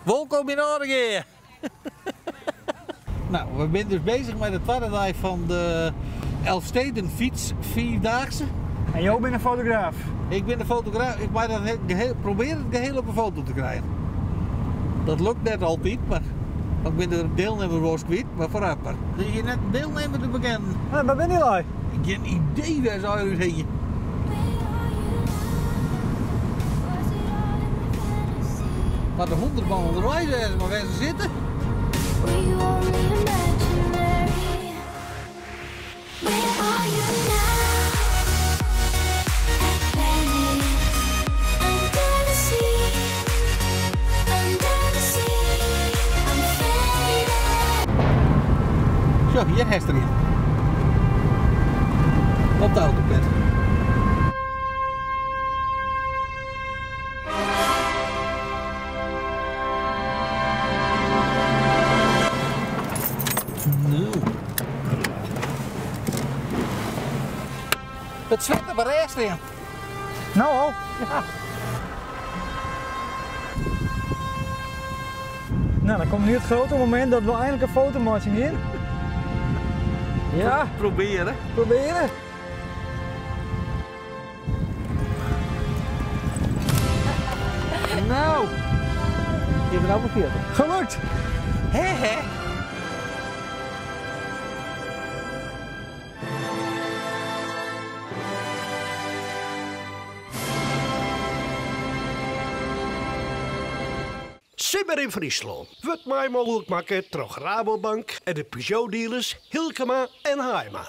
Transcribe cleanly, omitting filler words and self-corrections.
Wolkom yn Aldegea! Nou, we binne dus bezich mei de twadde dei fan de Elfstedenfyts Vierdaagse. En jo binne fotograaf? Ik bin de fotograaf. Ik mei dat geheel, probeer it geheel op 'e foto te krijen. Dat lukt net altyd, mar ik bin de deelnemmer wol kwyt, mar foarút mar. Der is hjir net in deelnemer te bekennen. Hé, wêr binne dy lui? Gjin idee wêr se allegear úthingje. Moat de 100 man ûnderweis wêze, mar wêr se sitte? Sjoch, hjir hast der ien. Op de autopet. No. It swit op 'e rêch stean. No al? Ja. Nou, dan komt nu het grote moment dat we eindelijk een foto meitsjen gean. Ja. Probearje. Probearje. Nou, je bent ook 40. Gelukt! Hè hè? Simmer yn Fryslân wurdt mei mooglik makke troch Rabobank en de Peugeot-dealers Hylkema en Haaima.